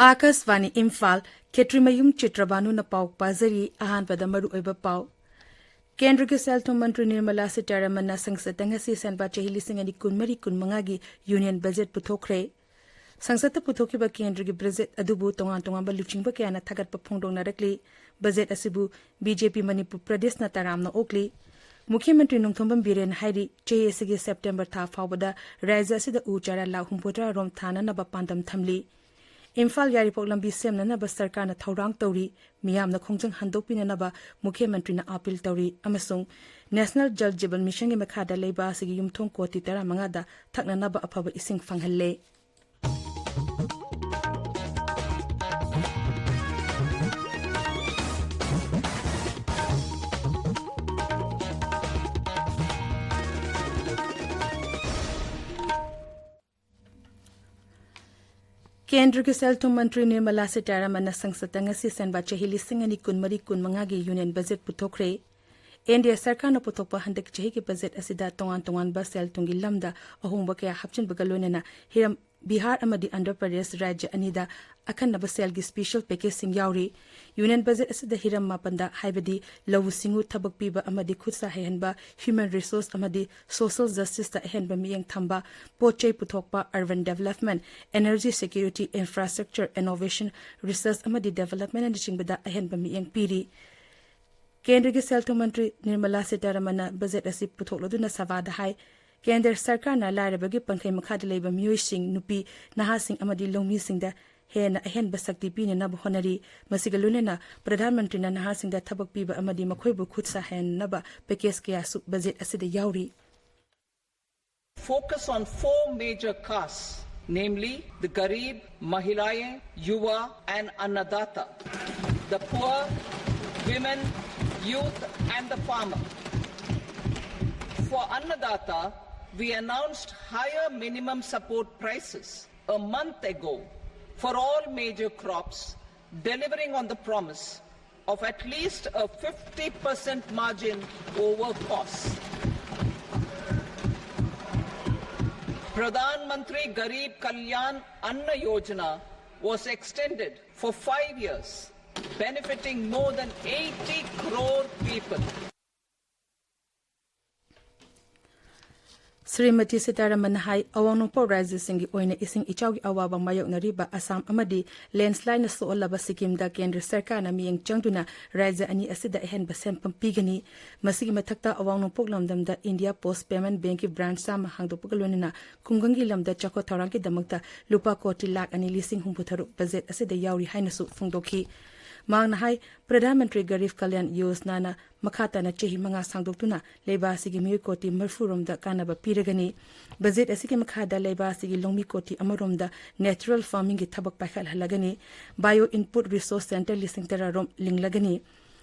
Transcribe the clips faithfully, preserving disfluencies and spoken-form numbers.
ꯑꯥꯀꯥꯁꯕꯥꯅꯤ ꯏꯝꯐꯥꯜ, ꯈꯦꯇ꯭ꯔꯤꯃꯌꯨꯝ ꯆꯤꯇ꯭ꯔꯕꯥꯅꯨꯅ ꯄꯥꯎ ꯄꯥꯖꯔꯤ꯫ ꯑꯍꯥꯟꯕꯗ ꯃꯔꯨꯑꯣꯏꯕ ꯄꯥꯎ꯫ ꯀꯦꯟꯗ꯭ꯔꯒꯤ ꯁꯦꯜ ꯊꯨꯝ ꯃꯟꯇ꯭ꯔꯤ ꯅꯤꯔꯃꯂꯥ ꯁꯤꯇꯥꯔꯥꯃꯟꯅ ꯁꯪꯁꯠꯇ ꯉꯁꯤ ꯁꯦꯟꯕ ꯆꯍꯤ ꯂꯤꯁꯤꯡ ꯑꯅꯤ ꯀꯨꯟꯃꯔꯤ ꯀꯨꯟꯃꯉꯥꯒꯤ ꯌꯨꯅꯤꯌꯟ ꯕꯖꯦꯠ ꯄꯨꯊꯣꯛꯈ꯭ꯔꯦ꯫ ꯁꯪꯁꯠꯇ ꯄꯨꯊꯣꯛꯈꯤꯕ ꯀꯦꯟꯗ꯭ꯔꯒꯤ ꯕꯖꯦꯠ ꯑꯗꯨꯕꯨ ꯇꯣꯉꯥꯟ ꯇꯣꯉꯥꯟꯕ ꯂꯨꯆꯤꯡꯕ ꯀꯌꯥꯅ ꯊꯥꯒꯠꯄ ꯐꯣꯡꯗꯣꯛꯅꯔꯛꯂꯤ꯫ ꯕꯖꯦꯠ ꯑꯁꯤꯕꯨ ꯕꯤꯖꯦꯄꯤ ꯃꯅꯤꯄꯨꯔ ꯄ꯭ꯔꯗꯦꯁꯅ ꯇꯔꯥꯝꯅ ꯑꯣꯛꯂꯤ꯫ ꯃꯨꯈ꯭ꯌ ꯃꯟꯇ꯭ꯔꯤ ꯅꯣꯡꯊꯣꯝꯕꯝ ꯕꯤꯔꯦꯟ ꯍꯥꯏꯔꯤ, ꯆꯍꯤ ꯑꯁꯤꯒꯤ ꯁꯦꯞꯇꯦꯝꯕꯔ ꯊꯥ ꯐꯥꯎꯕꯗ ꯔꯥꯖ꯭ꯌ ꯑꯁꯤꯗ ꯎ ꯆꯥꯔꯥ ꯂꯥꯈ ꯍꯨꯝꯐꯨꯇꯔꯥ ꯔꯣꯝ ꯊꯥꯅꯅꯕ ꯄꯥꯟꯗꯝ ꯊꯝꯂꯤ꯫ ꯏꯝꯐꯥꯜ ꯌꯥꯏꯔꯤꯄꯣꯛ ꯂꯝꯕꯤ ꯁꯦꯝꯅꯅꯕ ꯁꯔꯀꯥꯔꯅ ꯊꯧꯔꯥꯡ ꯇꯧꯔꯤ꯫ ꯃꯤꯌꯥꯝꯅ ꯈꯣꯡꯖꯪ ꯍꯟꯗꯣꯛꯄꯤꯅꯅꯕ ꯃꯨꯈ꯭ꯌ ꯃꯟꯇ꯭ꯔꯤꯅ ꯑꯥꯄꯤꯜ ꯇꯧꯔꯤ꯫ ꯑꯃꯁꯨꯡ ꯅꯦꯁꯅꯦꯜ ꯖꯜ ꯖꯤꯕꯟ ꯃꯤꯁꯟꯒꯤ ꯃꯈꯥꯗ ꯂꯩꯕ ꯑꯁꯤꯒꯤ ꯌꯨꯝꯊꯣꯡ ꯀꯣꯇꯤ ꯇꯔꯥꯃꯉꯥꯗ ꯊꯛꯅꯅꯕ ꯑꯐꯕ ꯏꯁꯤꯡ ꯐꯪꯍꯜꯂꯦ꯫ ꯀꯦꯟꯗ꯭ꯔꯒꯤ ꯁꯦꯜ ꯊꯨꯝ ꯃꯟꯇ꯭ꯔꯤ ꯅꯤꯔꯃꯂꯥ ꯁꯤꯇꯥꯔꯥꯃꯟꯅ ꯁꯪꯁꯠꯇ ꯉꯁꯤ ꯁꯦꯟꯕ ꯆꯍꯤ ꯂꯤꯁꯤꯡ ꯑꯅꯤ ꯀꯨꯟꯃꯔꯤ ꯀꯨꯟꯃꯉꯥꯒꯤ ꯌꯨꯅꯤꯌꯟ ꯕꯖꯦꯠ ꯄꯨꯊꯣꯛꯈ꯭ꯔꯦ꯫ ꯑꯦꯟ ꯗꯤ ꯑꯦ ꯁꯔꯀꯥꯔꯅ ꯄꯨꯊꯣꯛꯄ ꯍꯟꯗꯛ ꯆꯍꯤꯒꯤ ꯕꯖꯦꯠ ꯑꯁꯤꯗ ꯇꯣꯉꯥꯟ ꯇꯣꯉꯥꯟꯕ ꯁꯦꯜ ꯊꯨꯝꯒꯤ ꯂꯝꯗ ꯑꯍꯣꯡꯕ ꯀꯌꯥ ꯍꯥꯞꯆꯤꯟꯕꯒ ꯂꯣꯏꯅꯅ ꯍꯤꯔꯝ ꯕꯤꯍꯥꯔ ꯑꯃꯗꯤ ꯑꯟꯙ꯭ꯔ ꯄ꯭ꯔꯗꯦꯁ ꯔꯥꯖ꯭ꯌ ꯑꯅꯤꯗ ꯑꯈꯟꯅꯕ ꯁꯦꯜꯒꯤ ꯁ꯭ꯄꯦꯁꯤꯌꯦꯜ ꯄꯦꯀꯦꯖꯁꯤꯡ ꯌꯥꯎꯔꯤ꯫ ꯌꯨꯅꯤꯌꯟ ꯕꯖꯦꯠ ꯑꯁꯤꯗ ꯍꯤꯔꯝ ꯃꯥꯄꯟꯗ, ꯍꯥꯏꯕꯗꯤ ꯂꯧꯎ ꯁꯤꯡꯎ, ꯊꯕꯛ ꯄꯤꯕ ꯑꯃꯗꯤ ꯈꯨꯠꯁꯥ ꯍꯩꯍꯟꯕ, ꯍ꯭ꯌꯨꯃꯦꯟ ꯔꯤꯁꯣꯔꯁ ꯑꯃꯗꯤ ꯁꯣꯁꯤꯌꯦꯜ ꯖꯁꯇꯤꯁꯇ ꯑꯍꯦꯟꯕ ꯃꯤꯠꯌꯦꯡ ꯊꯝꯕ, ꯄꯣꯠ ꯆꯩ ꯄꯨꯊꯣꯛꯄ, urban development, energy security, infrastructure, innovation, research ꯑꯃꯗꯤ ꯗꯦꯕꯂꯞꯃꯦꯟꯠꯅꯆꯤꯡꯕꯗ ꯑꯍꯦꯟꯕ ꯃꯤꯠꯌꯦꯡ ꯄꯤꯔꯤ꯫ ꯀꯦꯟꯗ꯭ꯔꯒꯤ ꯁꯦꯜ ꯊꯨꯝ ꯃꯟꯇ꯭ꯔꯤ ꯅꯤꯔꯃꯂꯥ ꯁꯤꯇꯥꯔꯥꯃꯟꯅ ꯕꯖꯦꯠ ꯑꯁꯤ ꯄꯨꯊꯣꯛꯂꯗꯨꯅ ꯁꯚꯥꯗ ꯍꯥꯏ, ꯀꯦꯟꯗ꯭ꯔ ꯁꯔꯀꯥꯔꯅ ꯂꯥꯏꯔꯕꯒꯤ ꯄꯟꯈꯩ ꯃꯈꯥꯗ ꯂꯩꯕ ꯃꯤꯑꯣꯏꯁꯤꯡ, ꯅꯨꯄꯤ, ꯅꯍꯥꯁꯤꯡ ꯑꯃꯗꯤ ꯂꯧꯃꯤꯁꯤꯡꯗ ꯍꯦꯟꯅ ꯑꯍꯦꯟꯕ ꯁꯛꯇꯤ ꯄꯤꯅꯅꯕ ꯍꯣꯠꯅꯔꯤ꯫ ꯃꯁꯤꯒ ꯂꯣꯏꯅꯅ ꯄ꯭ꯔꯙꯥꯟ ꯃꯟꯇ꯭ꯔꯤꯅ ꯅꯍꯥꯁꯤꯡꯗ ꯊꯕꯛ ꯄꯤꯕ ꯑꯃꯗꯤ ꯃꯈꯣꯏꯕꯨ ꯈꯨꯠ ꯁꯥ ꯍꯩꯍꯟꯅꯕ ꯄꯦꯀꯦꯖ ꯀꯌꯥꯁꯨ ꯕꯖꯦꯠ ꯑꯁꯤꯗ ꯌꯥꯎꯔꯤ꯫ Focus on four major castes, namely the Garib, Mahilayen, Yuva, and Annadata, the poor, women, youth, and the farmer. For Annadata, we announced higher minimum support prices a month ago for all major crops, delivering on the promise of at least a fifty percent margin over costs. Pradhan Mantri Garib Kalyan Anna Yojana was extended for five years, benefiting more than eighty crore people. Shrimati ꯁꯤꯇꯥꯔꯥꯃꯟꯅ ꯍꯥꯏ, ꯑꯋꯥꯡ ꯅꯣꯡꯄꯣꯛ ꯔꯥꯖ꯭ꯌꯁꯤꯡꯒꯤ ꯑꯣꯏꯅ ꯏꯁꯤꯡ ꯏꯆꯥꯎꯒꯤ ꯑꯋꯥꯕ ꯃꯥꯌꯣꯛꯅꯔꯤꯕ ꯑꯁꯥꯝ ꯑꯃꯗꯤ ꯂꯦꯟꯁ꯭ꯂꯥꯏꯗꯅ ꯁꯣꯛꯍꯜꯂꯕ ꯁꯤꯛꯀꯤꯝꯗ ꯀꯦꯟꯗ꯭ꯔ ꯁꯔꯀꯥꯔꯅ ꯃꯤꯠꯌꯦꯡ ꯆꯪꯗꯨꯅ ꯔꯥꯖ꯭ꯌ ꯑꯅꯤ ꯑꯁꯤꯗ ꯑꯍꯦꯟꯕ ꯁꯦꯟꯐꯝ ꯄꯤꯒꯅꯤ꯫ ꯃꯁꯤꯒꯤ ꯃꯊꯛꯇ ꯑꯋꯥꯡ ꯅꯣꯡꯄꯣꯛ ꯂꯝꯗꯝꯗ ꯏꯟꯗꯤꯌꯥ ꯄꯣꯁ꯭ꯠ ꯄꯦꯃꯦꯟꯠ ꯕꯦꯡꯛꯀꯤ ꯕ꯭ꯔꯥꯟꯆ ꯆꯥꯝꯃ ꯍꯥꯡꯗꯣꯛꯄꯒ ꯂꯣꯏꯅꯅ ꯈꯨꯡꯒꯪꯒꯤ ꯂꯝꯗ ꯆꯥꯎꯈꯠ ꯊꯧꯔꯥꯡꯒꯤꯗꯃꯛꯇ ꯂꯨꯄꯥ ꯀꯣꯇꯤ ꯂꯥꯈ ꯑꯅꯤ ꯂꯤꯁꯤꯡ ꯍꯨꯝꯐꯨ ꯇꯔꯨꯛ ꯕꯖꯦꯠ ꯑꯁꯤꯗ ꯌꯥꯎꯔꯤ ꯍꯥꯏꯅꯁꯨ ꯐꯣꯡꯗꯣꯛꯈꯤ꯫ ꯃꯍꯥꯛꯅ ꯍꯥꯏ, ꯄ꯭ꯔꯙꯥꯟ ꯃꯟꯇ꯭ꯔꯤ ꯒꯔꯤꯕ ꯀꯜꯌꯥꯟ ꯌꯣꯖꯅꯥꯅ ꯃꯈꯥ ꯇꯥꯅ ꯆꯍꯤ ꯃꯉꯥ ꯁꯥꯡꯗꯣꯛꯇꯨꯅ ꯂꯩꯕꯥꯛ ꯑꯁꯤꯒꯤ ꯃꯤꯑꯣꯏ ꯀꯣꯇꯤ ꯃꯔꯤꯐꯨ ꯔꯣꯝꯗ ꯀꯥꯟꯅꯕ ꯄꯤꯔꯒꯅꯤ꯫ ꯕꯖꯦꯠ ꯑꯁꯤꯒꯤ ꯃꯈꯥꯗ ꯂꯩꯕꯥꯛ ꯑꯁꯤꯒꯤ ꯂꯧꯃꯤ ꯀꯣꯇꯤ ꯑꯃꯔꯣꯝꯗ natural farmingꯒꯤ ꯊꯕꯛ ꯄꯥꯏꯈꯠꯍꯜꯂꯒꯅꯤ꯫ Bio Input Resource Centre ꯂꯤꯁꯤꯡ ꯇꯔꯥ ꯔꯣꯝ ꯂꯤꯡꯂꯒꯅꯤ꯫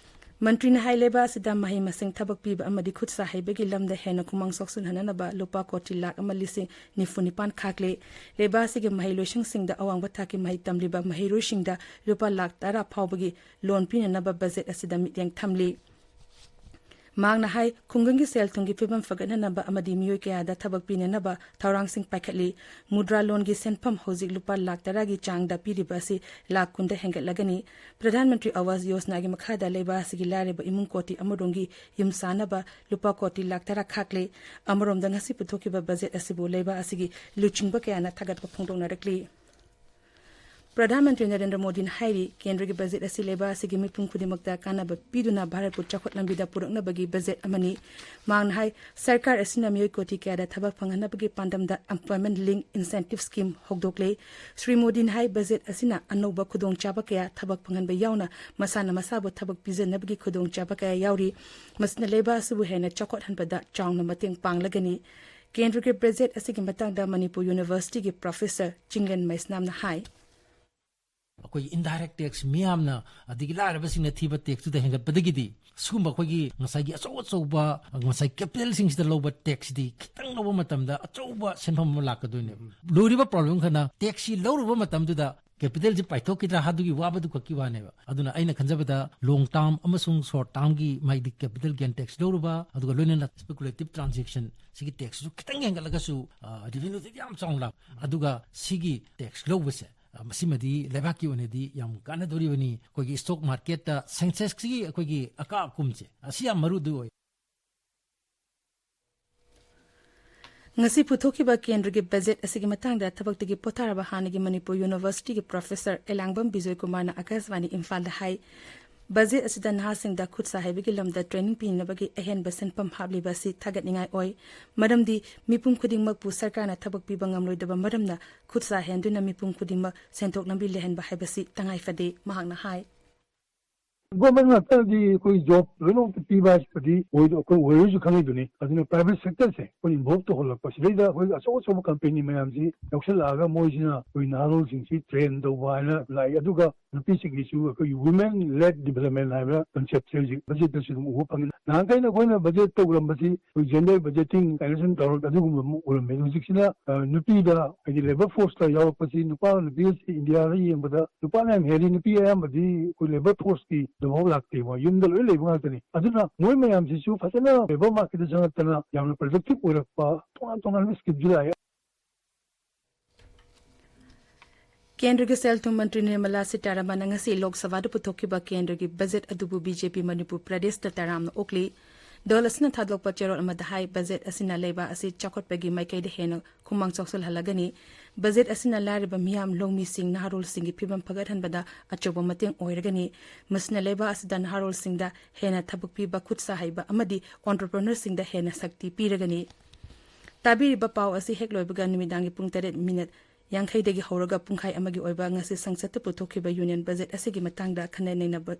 ꯃꯟꯇ꯭ꯔꯤꯅ ꯍꯥꯏ, ꯂꯩꯕꯥꯛ ꯑꯁꯤꯗ ꯃꯍꯩ ꯃꯁꯤꯡ ꯊꯕꯛ ꯄꯤꯕ ꯑꯃꯗꯤ ꯈꯨꯠ ꯁꯥ ꯍꯩꯕꯒꯤ ꯂꯝꯗ ꯍꯦꯟꯅ ꯈꯨꯃꯥꯡ ꯆꯥꯎꯁꯤꯟꯍꯟꯅꯅꯕ ꯂꯨꯄꯥ ꯀꯣꯇꯤ ꯂꯥꯈ ꯑꯃ ꯂꯤꯁꯤꯡ ꯅꯤꯐꯨ ꯅꯤꯄꯥꯟ ꯈꯥꯛꯂꯦ꯫ ꯂꯩꯕꯥꯛ ꯑꯁꯤꯒꯤ ꯃꯍꯩꯂꯣꯏꯁꯪꯁꯤꯡꯗ ꯑꯋꯥꯡꯕ ꯊꯥꯛꯀꯤ ꯃꯍꯩ ꯇꯝꯂꯤꯕ ꯃꯍꯩꯔꯣꯏꯁꯤꯡꯗ ꯂꯨꯄꯥ ꯂꯥꯈ ꯇꯔꯥ ꯐꯥꯎꯕꯒꯤ ꯂꯣꯟ ꯄꯤꯅꯅꯕ ꯕꯖꯦꯠ ꯑꯁꯤꯗ ꯃꯤꯠꯌꯦꯡ ꯊꯝꯂꯤ꯫ ꯃꯍꯥꯛꯅ ꯍꯥꯏ, ꯈꯨꯡꯒꯪꯒꯤ ꯁꯦꯜ ꯊꯨꯝꯒꯤ ꯐꯤꯕꯝ ꯐꯒꯠꯍꯟꯅꯕ ꯑꯃꯗꯤ ꯃꯤꯑꯣꯏ ꯀꯌꯥꯗ ꯊꯕꯛ ꯄꯤꯅꯅꯕ ꯊꯧꯔꯥꯡꯁꯤꯡ ꯄꯥꯏꯈꯠꯂꯤ꯫ ꯃꯨꯗ꯭ꯔꯥ ꯂꯣꯟꯒꯤ ꯁꯦꯟꯐꯝ ꯍꯧꯖꯤꯛ ꯂꯨꯄꯥ ꯂꯥꯈ ꯇꯔꯥꯒꯤ ꯆꯥꯡꯗ ꯄꯤꯔꯤꯕ ꯑꯁꯤ ꯂꯥꯈ ꯀꯨꯟꯗ ꯍꯦꯟꯒꯠꯂꯒꯅꯤ꯫ ꯄ꯭ꯔꯙꯥꯟ ꯃꯟꯇ꯭ꯔꯤ ꯑꯋꯥꯁ ꯌꯣꯖꯅꯥꯒꯤ ꯃꯈꯥꯗ ꯂꯩꯕꯥꯛ ꯑꯁꯤꯒꯤ ꯂꯥꯏꯔꯕ ꯏꯃꯨꯡ ꯀꯣꯇꯤ ꯑꯃꯔꯣꯝꯒꯤ ꯌꯨꯝ ꯁꯥꯅꯕ ꯂꯨꯄꯥ ꯀꯣꯇꯤ ꯂꯥꯈ ꯇꯔꯥ ꯈꯥꯛꯂꯦ꯫ ꯑꯃꯔꯣꯝꯗ ꯉꯁꯤ ꯄꯨꯊꯣꯛꯈꯤꯕ ꯕꯖꯦꯠ ꯑꯁꯤꯕꯨ ꯂꯩꯕꯥꯛ ꯑꯁꯤꯒꯤ ꯂꯨꯆꯤꯡꯕ ꯀꯌꯥꯅ ꯊꯥꯒꯠꯄ ꯐꯣꯡꯗꯣꯛꯅꯔꯛꯂꯤ꯫ ꯄ꯭ꯔꯙꯥꯟ ꯃꯟꯇ꯭ꯔꯤ ꯅꯔꯦꯟꯗ꯭ꯔ ꯃꯣꯗꯤꯅ ꯍꯥꯏꯔꯤ, ꯀꯦꯟꯗ꯭ꯔꯒꯤ ꯕꯖꯦꯠ ꯑꯁꯤ ꯂꯩꯕꯥꯛ ꯑꯁꯤꯒꯤ ꯃꯤꯄꯨꯝ ꯈꯨꯗꯤꯡꯃꯛꯇ ꯀꯥꯟꯅꯕ ꯄꯤꯗꯨꯅ ꯚꯥꯔꯠꯄꯨ ꯆꯥꯎꯈꯠ ꯂꯝꯕꯤꯗ ꯄꯨꯔꯛꯅꯕꯒꯤ ꯕꯖꯦꯠ ꯑꯃꯅꯤ꯫ ꯃꯍꯥꯛꯅ ꯍꯥꯏ, ꯁꯔꯀꯥꯔ ꯑꯁꯤꯅ ꯃꯤꯑꯣꯏ ꯀꯣꯇꯤ ꯀꯌꯥꯗ ꯊꯕꯛ ꯐꯪꯍꯟꯅꯕꯒꯤ ꯄꯥꯟꯗꯝꯗ Employment Linked Incentive Scheme ꯍꯧꯗꯣꯛꯂꯦ꯫ Shri ꯃꯣꯗꯤꯅ ꯍꯥꯏ, ꯕꯖꯦꯠ ꯑꯁꯤꯅ ꯑꯅꯧꯕ ꯈꯨꯗꯣꯡꯆꯥꯕ ꯀꯌꯥ ꯊꯕꯛ ꯐꯪꯍꯟꯕ ꯌꯥꯎꯅ ꯃꯁꯥꯅ ꯃꯁꯥꯕꯨ ꯊꯕꯛ ꯄꯤꯖꯅꯕꯒꯤ ꯈꯨꯗꯣꯡꯆꯥꯕ ꯀꯌꯥ ꯌꯥꯎꯔꯤ꯫ ꯃꯁꯤꯅ ꯂꯩꯕꯥꯛ ꯑꯁꯤꯕꯨ ꯍꯦꯟꯅ ꯆꯥꯎꯈꯠꯍꯟꯕꯗ ꯆꯥꯎꯅ ꯃꯇꯦꯡ ꯄꯥꯡꯂꯒꯅꯤ꯫ ꯀꯦꯟꯗ꯭ꯔꯒꯤ ꯕꯖꯦꯠ ꯑꯁꯤꯒꯤ ꯃꯇꯥꯡꯗ ꯃꯅꯤꯄꯨꯔ ꯌꯨꯅꯤꯚꯔꯁꯤꯇꯤꯒꯤ ꯄ꯭ꯔꯣꯐꯦꯁꯔ ꯆꯤꯡꯂꯦꯟ ꯃꯩꯁꯅꯥꯝꯅ ꯍꯥꯏ, ꯑꯩꯈꯣꯏꯒꯤ indirect tax ꯃꯤꯌꯥꯝꯅ, ꯑꯗꯒꯤ ꯂꯥꯏꯔꯕꯁꯤꯡꯅ ꯊꯤꯕ taxꯇꯨꯗ ꯍꯦꯟꯒꯠꯄꯗꯒꯤꯗꯤ ꯁꯤꯒꯨꯝꯕ ꯑꯩꯈꯣꯏꯒꯤ ꯉꯁꯥꯏꯒꯤ ꯑꯆꯧ ꯑꯆꯧꯕ ꯉꯁꯥꯏ capitalꯁꯤꯡꯁꯤꯗ ꯂꯧꯕ taxꯁꯤꯗꯤ ꯈꯤꯇꯪ ꯂꯧꯕ ꯃꯇꯝꯗ ꯑꯆꯧꯕ ꯁꯦꯟꯐꯝ ꯑꯃ ꯂꯥꯛꯀꯗꯣꯏꯅꯦꯕ꯫ ꯂꯣꯏꯔꯤꯕ problem ꯈꯔꯅ taxꯁꯤ ꯂꯧꯔꯨꯕ ꯃꯇꯝꯗꯨꯗ capitalꯁꯤ ꯄꯥꯏꯊꯣꯛꯈꯤꯗ꯭ꯔꯥ ꯑꯗꯨꯒꯤ ꯋꯥꯕꯗꯨ ꯈꯛꯀꯤ ꯋꯥꯅꯦꯕ꯫ ꯑꯗꯨꯅ ꯑꯩꯅ ꯈꯟꯖꯕꯗ long term ꯑꯃꯁꯨꯡ short termꯒꯤ ꯃꯥꯒꯤ capital gain tax ꯂꯧꯔꯨꯕ, ꯑꯗꯨꯒ ꯂꯣꯏꯅꯅ speculative transaction ꯁꯤꯒꯤ taxꯁꯨ ꯈꯤꯇꯪ ꯍꯦꯟꯒꯠꯂꯒꯁꯨ, ꯑ, revenueꯗꯤ ꯌꯥꯝ ꯆꯥꯎꯅ ꯂꯥꯛꯄ꯫ ꯑꯗꯨꯒ ꯁꯤꯒꯤ tax ꯂꯧꯕꯁꯦ ꯃꯁꯤꯃꯗꯤ ꯂꯩꯕꯥꯛꯀꯤ ꯑꯣꯏꯅꯗꯤ ꯌꯥꯝ ꯀꯥꯟꯅꯗꯣꯔꯤꯕꯅꯤ꯫ ꯑꯩꯈꯣꯏꯒꯤ ꯁ꯭ꯇꯣꯛ ꯃꯥꯔꯀꯦꯠꯇ ꯁꯦꯟꯁꯦꯛꯁꯀꯤ ꯑꯩꯈꯣꯏꯒꯤ ꯑꯀꯥ ꯑꯀꯨꯝꯁꯦ, ꯑꯁꯤ ꯌꯥꯝ ꯃꯔꯨꯗꯤ ꯑꯣꯏ꯫ ꯉꯁꯤ ꯄꯨꯊꯣꯛꯈꯤꯕ ꯀꯦꯟꯗ꯭ꯔꯒꯤ ꯕꯖꯦꯠ ꯑꯁꯤꯒꯤ ꯃꯇꯥꯡꯗ ꯊꯕꯛꯇꯒꯤ ꯄꯣꯊꯥꯔꯕ ꯍꯥꯟꯅꯒꯤ ꯃꯅꯤꯄꯨꯔ ꯌꯨꯅꯤꯚꯔꯁꯤꯇꯤꯒꯤ ꯄ꯭ꯔꯣꯐꯦꯁꯔ ꯑꯦꯂꯥꯡꯕꯝ ꯕꯤꯖꯣꯏ ꯀꯨꯃꯥꯔꯅ ꯑꯀꯥꯁꯕꯥꯅꯤ ꯏꯝꯐꯥꯜꯗ ꯍꯥꯏ꯫ ꯕꯖꯦꯠ ꯑꯁꯤꯗ ꯅꯍꯥꯁꯤꯡꯗ ꯈꯨꯠ ꯁꯥ ꯍꯩꯕꯒꯤ ꯂꯝꯗ ꯇ꯭ꯔꯦꯅꯤꯡ ꯄꯤꯅꯕꯒꯤ ꯑꯍꯦꯟꯕ ꯁꯦꯟꯐꯝ ꯍꯥꯞꯂꯤꯕ ꯑꯁꯤ ꯊꯥꯒꯠꯅꯤꯡꯉꯥꯏ ꯑꯣꯏ꯫ ꯃꯔꯝꯗꯤ ꯃꯤꯄꯨꯝ ꯈꯨꯗꯤꯡꯃꯛꯄꯨ ꯁꯔꯀꯥꯔꯅ ꯊꯕꯛ ꯄꯤꯕ ꯉꯝꯂꯣꯏꯗꯕ ꯃꯔꯝꯅ ꯈꯨꯠ ꯁꯥ ꯍꯦꯟꯗꯨꯅ ꯃꯤꯄꯨꯝ ꯈꯨꯗꯤꯡꯃꯛ ꯁꯦꯟꯊꯣꯛ ꯂꯝꯕꯤ ꯂꯩꯍꯟꯕ ꯍꯥꯏꯕꯁꯤ ꯇꯉꯥꯏ ꯐꯗꯦ, ꯃꯍꯥꯛꯅ ꯍꯥꯏ꯫ ꯒꯣꯔꯃꯦꯟ ꯉꯥꯛꯇꯗꯤ ꯑꯩꯈꯣꯏ ꯖꯣꯕ ꯂꯣꯏꯅꯃꯛꯇ ꯄꯤꯕ ꯍꯥꯏꯁꯤꯗꯤ ꯑꯣꯏꯗ-, ꯑꯩꯈꯣꯏ ꯑꯣꯏꯔꯣꯏꯁꯨ ꯈꯪꯉꯤꯗꯨꯅꯤ꯫ ꯑꯗꯨꯅ ꯄ꯭ꯔꯥꯏꯚꯦꯠ ꯁꯦꯛꯇꯔꯁꯦ ꯑꯩꯈꯣꯏ ꯏꯟꯚꯣꯜꯕ ꯇꯧꯍꯜꯂꯛꯄ, ꯁꯤꯗꯩꯗ ꯑꯩꯈꯣꯏ ꯑꯆꯧ ꯑꯆꯧꯕ ꯀꯝꯄꯦꯅꯤ ꯃꯌꯥꯝꯁꯤ ꯌꯥꯎꯁꯜꯂꯛꯑꯒ ꯃꯣꯏꯁꯤꯅ ꯑꯩꯈꯣꯏ ꯅꯍꯥꯔꯣꯜꯁꯤꯡꯁꯤ ꯇ꯭ꯔꯦꯟ ꯇꯧꯕ ꯍꯥꯏꯅ ꯂꯥꯛꯏ꯫ ꯑꯗꯨꯒ ꯅꯨꯄꯤꯁꯤꯡꯒꯤꯁꯨ ꯑꯩꯈꯣꯏꯒꯤ ꯋꯨꯃꯦꯟ ꯂꯦꯗ ꯗꯤꯕꯂꯞꯃꯦꯟ ꯍꯥꯏꯕ ꯀꯟꯁꯦꯞꯁꯦ ꯍꯧꯖꯤꯛ ꯕꯖꯦꯠꯇꯁꯨ ꯑꯗꯨꯝ ꯎꯕ ꯐꯪꯉꯤ꯫ ꯅꯍꯥꯟꯈꯩꯅ ꯑꯩꯈꯣꯏꯅ ꯕꯖꯦꯠ ꯇꯧꯔꯝꯕꯁꯤ ꯑꯩꯈꯣꯏ ꯖꯦꯟꯗꯔ ꯕꯖꯦꯇꯤꯡ ꯀꯥꯏꯅ ꯁꯨꯝ ꯇꯧꯔꯒ ꯑꯗꯨꯒꯨꯝꯕ ꯑꯃ ꯎꯔꯝꯃꯦ꯫ ꯍꯧꯖꯤꯛꯁꯤꯅ, ꯑ, ꯅꯨꯄꯤꯗ ꯍꯥꯏꯗꯤ ꯂꯦꯕꯔ ꯐꯣꯔꯁꯇ ꯌꯥꯎꯔꯛꯄꯁꯤ, ꯅꯨꯄꯥ ꯅꯨꯄꯤ ꯑꯁꯤ ꯏꯟꯗꯤꯌꯥꯗ ꯌꯦꯡꯕꯗ ꯅꯨꯄꯥꯅ ꯌꯥꯝ ꯍꯦꯜꯂꯤ꯫ ꯅꯨꯄꯤ ꯑꯌꯥꯝꯕꯗꯤ ꯑꯩꯈꯣꯏ ꯂꯦꯕꯔ ꯐꯣꯔꯁꯀꯤ ꯑꯗꯨꯐꯥꯎ ꯂꯥꯛꯇꯦ, ꯃꯣꯏ ꯌꯨꯝꯗ ꯂꯣꯏ ꯂꯩꯕ ꯉꯥꯛꯇꯅꯤ꯫ ꯑꯗꯨꯅ ꯃꯣꯏ ꯃꯌꯥꯝꯁꯤꯁꯨ ꯐꯖꯅ ꯂꯦꯕꯔ ꯃꯥꯔꯀꯦꯠꯇ ꯆꯪꯉꯛꯇꯅ ꯌꯥꯝꯅ ꯄ꯭ꯔꯗꯛꯇꯤꯚ ꯑꯣꯏꯔꯛꯄ ꯇꯣꯉꯥꯟ ꯇꯣꯉꯥꯟꯕ ꯁ꯭ꯀꯤꯝꯁꯨ ꯂꯥꯛꯑꯦ꯫ ꯀꯦꯟꯗ꯭ꯔꯒꯤ ꯁꯦꯜ ꯊꯨꯝ ꯃꯟꯇ꯭ꯔꯤ ꯅꯤꯔꯃꯂꯥ ꯁꯤꯇꯥꯔꯥꯃꯟꯅ ꯉꯁꯤ ꯂꯣꯛ ꯁꯚꯥꯗ ꯄꯨꯊꯣꯛꯈꯤꯕ ꯀꯦꯟꯗ꯭ꯔꯒꯤ ꯕꯖꯦꯠ ꯑꯗꯨꯕꯨ ꯕꯤ ꯖꯦ ꯄꯤ ꯃꯅꯤꯄꯨꯔ ꯄ꯭ꯔꯗꯦꯁꯇ ꯇꯔꯥꯝꯅ ꯑꯣꯛꯂꯤ꯫ ꯗꯜ ꯑꯁꯤꯅ ꯊꯥꯗꯣꯛꯄ ꯆꯦꯔꯣꯜ ꯑꯃꯗ ꯍꯥꯏ, ꯕꯖꯦꯠ ꯑꯁꯤꯅ ꯂꯩꯕꯥꯛ ꯑꯁꯤ ꯆꯥꯎꯈꯠꯄꯒꯤ ꯃꯥꯏꯀꯩꯗ ꯍꯦꯟꯅ ꯈꯨꯃꯥꯡ ꯆꯥꯎꯁꯤꯜꯍꯜꯂꯒꯅꯤ꯫ ꯕꯖꯦꯠ ꯑꯁꯤꯅ ꯂꯥꯏꯔꯕ ꯃꯤꯌꯥꯝ, ꯂꯧꯃꯤꯁꯤꯡ, ꯅꯍꯥꯔꯣꯜꯁꯤꯡꯒꯤ ꯐꯤꯕꯝ ꯐꯒꯠꯍꯟꯕꯗ ꯑꯆꯧꯕ ꯃꯇꯦꯡ ꯑꯣꯏꯔꯒꯅꯤ꯫ ꯃꯁꯤꯅ ꯂꯩꯕꯥꯛ ꯑꯁꯤꯗ ꯅꯍꯥꯔꯣꯜꯁꯤꯡꯗ ꯍꯦꯟꯅ ꯊꯕꯛ ꯄꯤꯕ, ꯈꯨꯠ ꯁꯥ ꯍꯩꯕ ꯑꯃꯗꯤ ꯑꯣꯟꯇꯔꯄ꯭ꯔꯤꯅꯔꯁꯤꯡꯗ ꯍꯦꯟꯅ ꯁꯛꯇꯤ ꯄꯤꯔꯒꯅꯤ꯫ ꯇꯥꯕꯤꯔꯤꯕ ꯄꯥꯎ ꯑꯁꯤ ꯍꯦꯛ ꯂꯣꯏꯕꯒ ꯅꯨꯃꯤꯗꯥꯡꯒꯤ ꯄꯨꯡ ꯇꯔꯦꯠ ꯃꯤꯅꯠ ꯌꯥꯡꯈꯩꯗꯒꯤ ꯍꯧꯔꯒ ꯄꯨꯡꯈꯥꯏ ꯑꯃꯒꯤ ꯑꯣꯏꯕ ꯉꯁꯤ ꯁꯪꯁꯠꯇ ꯄꯨꯊꯣꯛꯈꯤꯕ ꯌꯨꯅꯤꯌꯟ ꯕꯖꯦꯠ ꯑꯁꯤꯒꯤ ꯃꯇꯥꯡꯗ ꯈꯟꯅ ꯅꯩꯅꯕ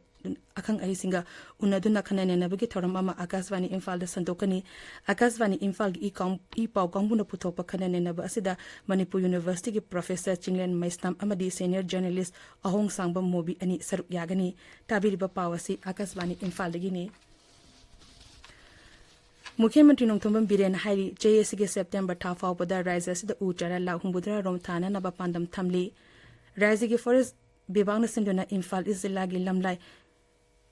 ꯑꯈꯪ ꯑꯍꯩꯁꯤꯡꯒ ꯎꯅꯗꯨꯅ ꯈꯟꯅ ꯅꯩꯅꯕꯒꯤ ꯊꯧꯔꯝ ꯑꯃ ꯑꯀꯥꯁꯕꯥꯅꯤ ꯏꯝꯐꯥꯜꯗ ꯁꯟꯗꯣꯛꯀꯅꯤ꯫ ꯑꯀꯥꯁꯕꯥꯅꯤ ꯏꯝꯐꯥꯜꯒꯤ ꯏ ꯀꯥꯎ-, ꯏ ꯄꯥꯎ ꯀꯥꯡꯕꯨꯅ ꯄꯨꯊꯣꯛꯄ ꯈꯟꯅ ꯅꯩꯅꯕ ꯑꯁꯤꯗ ꯃꯅꯤꯄꯨꯔ ꯌꯨꯅꯤꯚꯔꯁꯤꯇꯤꯒꯤ ꯄ꯭ꯔꯣꯐꯦꯁꯔ ꯆꯤꯡꯂꯦꯟ ꯃꯩꯁꯅꯥꯝ ꯑꯃꯗꯤ ꯁꯦꯅꯤꯌꯔ ꯖꯔꯅꯦꯂꯤꯁ ꯑꯍꯣꯡꯁꯥꯡꯕꯝ ꯃꯣꯕꯤ ꯑꯅꯤ ꯁꯔꯨꯛ ꯌꯥꯒꯅꯤ꯫ ꯇꯥꯕꯤꯔꯤꯕ ꯄꯥꯎ ꯑꯁꯤ ꯑꯀꯥꯁꯕꯥꯅꯤ ꯏꯝꯐꯥꯜꯗꯒꯤꯅꯤ꯫ ꯃꯨꯈ꯭ꯌ ꯃꯟꯇ꯭ꯔꯤ ꯅꯣꯡꯊꯣꯝꯕꯝ ꯕꯤꯔꯦꯟꯅ ꯍꯥꯏꯔꯤ, ꯆꯍꯤ ꯑꯁꯤꯒꯤ ꯁꯦꯞꯇꯦꯝꯕꯔ ꯊꯥ ꯐꯥꯎꯕꯗ ꯔꯥꯖ꯭ꯌ ꯑꯁꯤꯗ ꯎ ꯆꯥꯔꯥ ꯂꯥꯈ ꯍꯨꯝꯐꯨꯇꯔꯥ ꯔꯣꯝ ꯊꯥꯅꯅꯕ ꯄꯥꯟꯗꯝ ꯊꯝꯂꯤ꯫ ꯔꯥꯖ꯭ꯌꯒꯤ ꯐꯣꯔꯦꯁ ꯕꯤꯚꯥꯒꯅ ꯁꯤꯟꯗꯨꯅ ꯏꯝꯐꯥꯜ ꯏꯁ ꯖꯤꯂꯥꯒꯤ ꯂꯝꯂꯥꯏ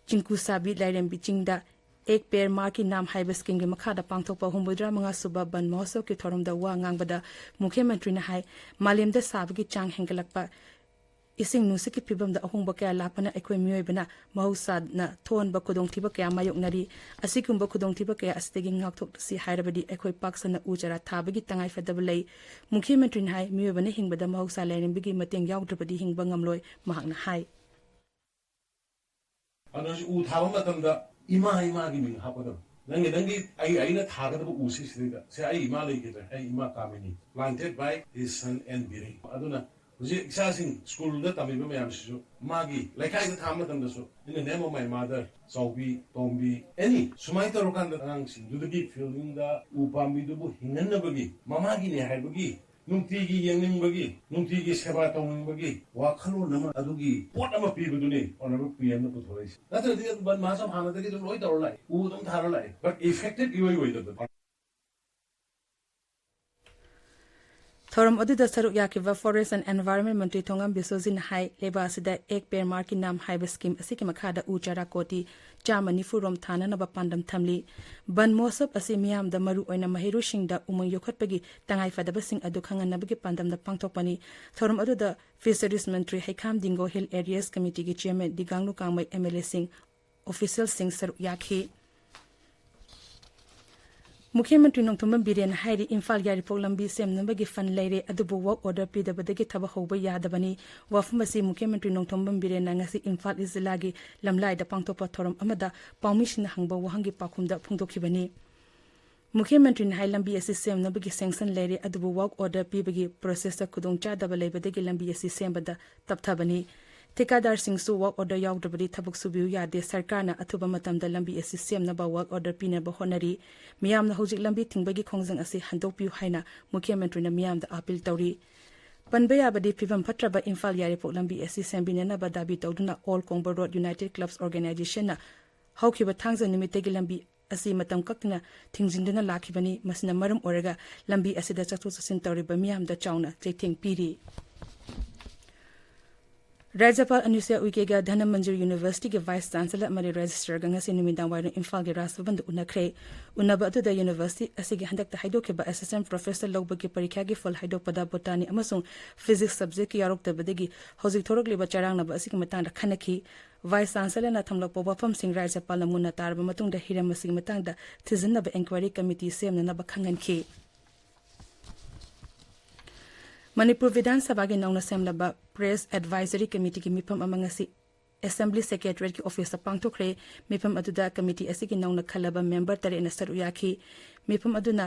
ꯆꯤꯡꯀꯨꯁꯥꯕꯤ ꯂꯥꯏꯔꯦꯝꯕꯤ ꯆꯤꯡꯗ ꯑꯦꯛ ꯄꯦꯔ ꯃꯥ ꯀꯤ ꯅꯥꯝ ꯍꯥꯏꯕ ꯁ꯭ꯀꯤꯝꯒꯤ ꯃꯈꯥꯗ ꯄꯥꯡꯊꯣꯛꯄ ꯍꯨꯝꯐꯨꯇꯔꯥ ꯃꯉꯥ ꯁꯨꯕ ꯕꯟ ꯃꯍꯣꯠꯁꯕꯀꯤ ꯊꯧꯔꯝꯗ ꯋꯥ ꯉꯥꯡꯕꯗ ꯃꯨꯈ꯭ꯌ ꯃꯟꯇ꯭ꯔꯤꯅ ꯍꯥꯏ, ꯃꯥꯂꯦꯝꯗ ꯁꯥꯕꯒꯤ ꯆꯥꯡ ꯍꯦꯟꯒꯠꯂꯛꯄ, ꯏꯁꯤꯡ ꯅꯨꯡꯁꯤꯠꯀꯤ ꯐꯤꯕꯝꯗ ꯑꯍꯣꯡꯕ ꯀꯌꯥ ꯂꯥꯛꯄꯅ ꯑꯩꯈꯣꯏ ꯃꯤꯑꯣꯏꯕꯅ ꯃꯍꯧꯁꯥꯅ ꯊꯣꯛꯍꯟꯕ ꯈꯨꯗꯣꯡꯊꯤꯕ ꯀꯌꯥ ꯃꯥꯌꯣꯛꯅꯔꯤ꯫ ꯑꯁꯤꯒꯨꯝꯕ ꯈꯨꯗꯣꯡꯊꯤꯕ ꯀꯌꯥ ꯑꯁꯤꯗꯒꯤ ꯉꯥꯛꯊꯣꯛꯁꯤ ꯍꯥꯏꯔꯕꯗꯤ ꯑꯩꯈꯣꯏ ꯄꯥꯛ ꯁꯟꯅ ꯎ ꯆꯥꯔꯥ ꯊꯥꯕꯒꯤ ꯇꯉꯥꯏ ꯐꯗꯕ ꯂꯩ꯫ ꯃꯨꯈ꯭ꯌ ꯃꯟꯇ꯭ꯔꯤꯅ ꯍꯥꯏ, ꯃꯤꯑꯣꯏꯕꯅ ꯍꯤꯡꯕꯗ ꯃꯍꯧꯁꯥ ꯂꯥꯏꯔꯦꯝꯕꯤꯒꯤ ꯃꯇꯦꯡ ꯌꯥꯎꯗ꯭ꯔꯕꯗꯤ ꯍꯤꯡꯕ ꯉꯝꯂꯣꯏ꯫ ꯃꯍꯥꯛꯅ ꯍꯥꯏ꯫ ꯑꯗꯨꯅ ꯍꯧꯖꯤꯛ ꯎ ꯊꯥꯕ ꯃꯇꯝꯗ ꯏꯃꯥ ꯏꯃꯥꯒꯤ ꯃꯤꯡ ꯍꯥꯞꯀꯗꯕ꯫ ꯅꯪꯒꯤ, ꯅꯪꯒꯤ, ꯑꯩ, ꯑꯩꯅ ꯊꯥꯒꯗꯕ ꯎꯁꯤ ꯁꯤꯗꯩꯗ, ꯁꯦ, ꯑꯩ ꯏꯃꯥ ꯂꯩꯈꯤꯗ꯭ꯔꯦ, ꯑꯩ ꯏꯃꯥ ꯀꯥꯃꯤꯅꯤ, planted by his son and Biren. ꯑꯗꯨꯅ ꯍꯧꯖꯤꯛ ꯏꯆꯥꯁꯤꯡ ꯁ꯭ꯀꯨꯜꯗ ꯇꯝꯃꯤꯕ ꯃꯌꯥꯝꯁꯤꯁꯨ ꯃꯥꯒꯤ ꯂꯩꯀꯥꯏꯗ ꯊꯥꯕ ꯃꯇꯝꯗꯁꯨ, "In the name of my mother, Chaobi, Tombi", any ꯁꯨꯃꯥꯏꯅ ꯇꯧꯔꯀꯥꯟꯗ ꯑꯉꯥꯡꯁꯤꯡꯗꯨꯗꯒꯤ ꯐꯤꯜꯗꯤꯡꯗ ꯎ ꯄꯥꯝꯕꯤꯗꯨꯕꯨ ꯍꯤꯡꯍꯟꯅꯕꯒꯤ ꯃꯃꯥꯒꯤꯅꯦ ꯍꯥꯏꯕꯒꯤ ꯅꯨꯡꯇꯤꯒꯤ ꯌꯦꯡꯅꯤꯡꯕꯒꯤ, ꯅꯨꯡꯇꯤꯒꯤ ꯁꯦꯕꯥ ꯇꯧꯅꯤꯡꯕꯒꯤ ꯋꯥꯈꯜꯂꯣꯟ ꯑꯃ, ꯑꯗꯨꯒꯤ ꯄꯣꯠ ꯑꯃ ꯄꯤꯕꯗꯨꯅꯤ Honourable ꯄꯤ ꯑꯦꯝꯅ ꯄꯨꯊꯣꯔꯛꯏꯁꯦ꯫ ꯅꯠꯇ꯭ꯔꯗꯤ ꯑꯗꯨꯝ ꯕꯟ ꯃꯍꯥꯁꯕ ꯍꯥꯟꯅꯗꯒꯤ ꯑꯗꯨꯝ ꯂꯣꯏ ꯇꯧꯔ ꯂꯥꯛꯑꯦ, ꯎ ꯑꯗꯨꯝ ꯊꯥꯔ ꯂꯥꯛꯑꯦ, but effective ꯏꯑꯣꯏ ꯑꯣꯏꯗꯕꯗꯣ꯫ ꯊꯧꯔꯝ ꯑꯗꯨꯗ ꯁꯔꯨꯛ ꯌꯥꯈꯤꯕ Forest and Environment ꯃꯟꯇ꯭ꯔꯤ ꯊꯣꯉꯥꯝ ꯕꯤꯁꯣꯖꯤꯠꯅ ꯍꯥꯏ, ꯂꯩꯕꯥꯛ ꯑꯁꯤꯗ ꯑꯦꯛ ꯄꯦꯔ ꯃꯥ ꯀꯤ ꯅꯥꯝ ꯍꯥꯏꯕ ꯁ꯭ꯀꯤꯝ ꯑꯁꯤꯒꯤ ꯃꯈꯥꯗ ꯎ ꯆꯥꯔꯥ ꯀꯣꯇꯤ ꯆꯥꯝꯃ ꯅꯤꯐꯨ ꯔꯣꯝ ꯊꯥꯅꯅꯕ ꯄꯥꯟꯗꯝ ꯊꯝꯂꯤ꯫ ꯕꯟ ꯃꯍꯣꯠꯁꯕ ꯑꯁꯤ ꯃꯤꯌꯥꯝꯗ, ꯃꯔꯨꯑꯣꯏꯅ ꯃꯍꯩꯔꯣꯏꯁꯤꯡꯗ ꯎꯃꯪ ꯌꯣꯛꯈꯠꯄꯒꯤ ꯇꯉꯥꯏ ꯐꯗꯕꯁꯤꯡ ꯑꯗꯨ ꯈꯪꯍꯟꯅꯕꯒꯤ ꯄꯥꯟꯗꯝꯗ ꯄꯥꯡꯊꯣꯛꯄꯅꯤ꯫ ꯊꯧꯔꯝ ꯑꯗꯨꯗ Fisheries ꯃꯟꯇ꯭ꯔꯤ ꯍꯩꯈꯥꯝ ꯗꯤꯡꯒꯣ, Hill Areas Committeeꯒꯤ Chairman ꯗꯤꯒꯥꯡꯂꯨ ꯀꯥꯡꯃꯩ, MLAꯁꯤꯡ, officialꯁꯤꯡ ꯁꯔꯨꯛ ꯌꯥꯈꯤ꯫ ꯃꯨꯈ꯭ꯌ ꯃꯟꯇ꯭ꯔꯤ ꯅꯣꯡꯊꯣꯝꯕꯝ ꯕꯤꯔꯦꯟꯅ ꯍꯥꯏꯔꯤ, ꯏꯝꯐꯥꯜ ꯌꯥꯏꯔꯤꯄꯣꯛ ꯂꯝꯕꯤ ꯁꯦꯝꯅꯕꯒꯤ fund ꯂꯩꯔꯦ, ꯑꯗꯨꯕꯨ work order ꯄꯤꯗꯕꯗꯒꯤ ꯊꯕꯛ ꯍꯧꯕ ꯌꯥꯗꯕꯅꯤ꯫ ꯋꯥꯐꯝ ꯑꯁꯤ ꯃꯨꯈ꯭ꯌ ꯃꯟꯇ꯭ꯔꯤ ꯅꯣꯡꯊꯣꯝꯕꯝ ꯕꯤꯔꯦꯟꯅ ꯉꯁꯤ ꯏꯝꯐꯥꯜ ꯏꯁ ꯖꯤꯂꯥꯒꯤ ꯂꯝꯂꯥꯏꯗ ꯄꯥꯡꯊꯣꯛꯄ ꯊꯧꯔꯝ ꯑꯃꯗ ꯄꯥꯎꯃꯤꯁꯤꯡꯅ ꯍꯪꯕ ꯋꯥꯍꯪꯒꯤ ꯄꯥꯎꯈꯨꯝꯗ ꯐꯣꯡꯗꯣꯛꯈꯤꯕꯅꯤ꯫ ꯃꯨꯈ꯭ꯌ ꯃꯟꯇ꯭ꯔꯤꯅ ꯍꯥꯏ, ꯂꯝꯕꯤ ꯑꯁꯤ ꯁꯦꯝꯅꯕꯒꯤ sanction ꯂꯩꯔꯦ, ꯑꯗꯨꯕꯨ work order ꯄꯤꯕꯒꯤ processꯇ ꯈꯨꯗꯣꯡꯆꯥꯗꯕ ꯂꯩꯕꯗꯒꯤ ꯂꯝꯕꯤ ꯑꯁꯤ ꯁꯦꯝꯕꯗ ꯇꯞꯊꯕꯅꯤ꯫ ꯊꯤꯀꯥꯗꯥꯔꯁꯤꯡꯁꯨ work order ꯌꯥꯎꯗ꯭ꯔꯕꯗꯤ ꯊꯕꯛ ꯁꯨꯕꯤꯌꯨ ꯌꯥꯗꯦ꯫ ꯁꯔꯀꯥꯔꯅ ꯑꯊꯨꯕ ꯃꯇꯝꯗ ꯂꯝꯕꯤ ꯑꯁꯤ ꯁꯦꯝꯅꯕ work order ꯄꯤꯅꯕ ꯍꯣꯠꯅꯔꯤ꯫ ꯃꯤꯌꯥꯝꯅ ꯍꯧꯖꯤꯛ ꯂꯝꯕꯤ ꯊꯤꯡꯕꯒꯤ ꯈꯣꯡꯖꯪ ꯑꯁꯤ ꯍꯟꯗꯣꯛꯄꯤꯌꯨ ꯍꯥꯏꯅ ꯃꯨꯈ꯭ꯌ ꯃꯟꯇ꯭ꯔꯤꯅ ꯃꯤꯌꯥꯝꯗ appeal ꯇꯧꯔꯤ꯫ ꯄꯟꯕ ꯌꯥꯕꯗꯤ, ꯐꯤꯕꯝ ꯐꯠꯇ꯭ꯔꯕ ꯏꯝꯐꯥꯜ ꯌꯥꯏꯔꯤꯄꯣꯛ ꯂꯝꯕꯤ ꯑꯁꯤ ꯁꯦꯝꯕꯤꯅꯅꯕ ꯗꯥꯕꯤ ꯇꯧꯗꯨꯅ All Kongbor Road United Clubs Organizationꯅ ꯍꯧꯈꯤꯕ ꯊꯥꯡꯖ ꯅꯨꯃꯤꯠꯇꯒꯤ ꯂꯝꯕꯤ ꯑꯁꯤ ꯃꯇꯝ ꯀꯛꯇꯅ ꯊꯤꯡꯖꯤꯟꯗꯨꯅ ꯂꯥꯛꯈꯤꯕꯅꯤ꯫ ꯃꯁꯤꯅ ꯃꯔꯝ ꯑꯣꯏꯔꯒ ꯂꯝꯕꯤ ꯑꯁꯤꯗ ꯆꯠꯊꯣꯛ ꯆꯠꯁꯤꯟ ꯇꯧꯔꯤꯕ ꯃꯤꯌꯥꯝꯗ ꯆꯥꯎꯅ ꯆꯩꯊꯦꯡ ꯄꯤꯔꯤ꯫ ꯔꯥꯖ꯭ꯌꯄꯥꯜ ꯑꯅꯨꯁꯨꯏꯌꯥ ꯎꯏꯀꯦꯒ ꯙꯅꯃꯟꯖꯨꯔ ꯌꯨꯅꯤꯚꯔꯁꯤꯇꯤꯒꯤ ꯚꯥꯏꯁ ꯆꯥꯟꯁꯦꯂꯔ ꯑꯃꯗꯤ ꯔꯦꯖꯤꯁꯇ꯭ꯔꯥꯔꯒ ꯉꯁꯤ ꯅꯨꯃꯤꯗꯥꯡ ꯋꯥꯏꯔꯝ ꯏꯝꯐꯥꯜꯒꯤ ꯔꯥꯖꯚꯕꯟꯗ ꯎꯅꯈ꯭ꯔꯦ꯫ ꯎꯅꯕ ꯑꯗꯨꯗ ꯌꯨꯅꯤꯚꯔꯁꯤꯇꯤ ꯑꯁꯤꯒꯤ ꯍꯟꯗꯛꯇ ꯍꯥꯏꯗꯣꯛꯈꯤꯕ ꯑꯦꯁꯤꯁꯇꯦꯟꯠ ꯄ꯭ꯔꯣꯐꯦꯁꯔ ꯂꯧꯕꯒꯤ ꯄꯔꯤꯈ꯭ꯌꯥꯒꯤ ꯐꯜ ꯍꯥꯏꯗꯣꯛꯄꯗ ꯕꯣꯇꯥꯅꯤ ꯑꯃꯁꯨꯡ ꯐꯤꯖꯤꯛꯁ ꯁꯕꯖꯦꯛꯀꯤ ꯌꯥꯎꯔꯛꯇꯕꯗꯒꯤ ꯍꯧꯖꯤꯛ ꯊꯣꯔꯛꯂꯤꯕ ꯆꯔꯥꯡꯅꯕ ꯑꯁꯤꯒꯤ ꯃꯇꯥꯡꯗ ꯈꯟꯅꯈꯤ꯫ ꯚꯥꯏꯁ ꯆꯥꯟꯁꯦꯂꯔꯅ ꯊꯝꯂꯛꯄ ꯋꯥꯐꯝꯁꯤꯡ ꯔꯥꯖ꯭ꯌꯄꯥꯜꯅ ꯃꯨꯟꯅ ꯇꯥꯔꯕ ꯃꯇꯨꯡꯗ ꯍꯤꯔꯝ ꯑꯁꯤꯒꯤ ꯃꯇꯥꯡꯗ ꯊꯤꯖꯤꯟꯅꯕ ꯏꯟꯀ꯭ꯋꯥꯏꯔꯤ ꯀꯃꯤꯇꯤ ꯁꯦꯝꯅꯅꯕ ꯈꯪꯍꯟꯈꯤ꯫ ꯃꯅꯤꯄꯨꯔ ꯕꯤꯙꯥꯟ ꯁꯚꯥꯒꯤ ꯅꯧꯅ ꯁꯦꯝꯂꯕ ꯄ꯭ꯔꯦꯁ ꯑꯦꯗꯚꯥꯏꯖꯔꯤ ꯀꯃꯤꯇꯤꯒꯤ ꯃꯤꯐꯝ ꯑꯃ ꯉꯁꯤ ꯑꯦꯁꯦꯝꯕ꯭ꯂꯤ ꯁꯦꯀ꯭ꯔꯦꯇꯔꯤꯌꯦꯠꯀꯤ ꯑꯣꯐꯤꯁꯇ ꯄꯥꯡꯊꯣꯛꯈ꯭ꯔꯦ꯫ ꯃꯤꯐꯝ ꯑꯗꯨꯗ ꯀꯃꯤꯇꯤ ꯑꯁꯤꯒꯤ ꯅꯧꯅ ꯈꯜꯂꯕ ꯃꯦꯝꯕꯔ ꯇꯔꯦꯠꯅ ꯁꯔꯨꯛ ꯌꯥꯈꯤ꯫ ꯃꯤꯐꯝ ꯑꯗꯨꯅ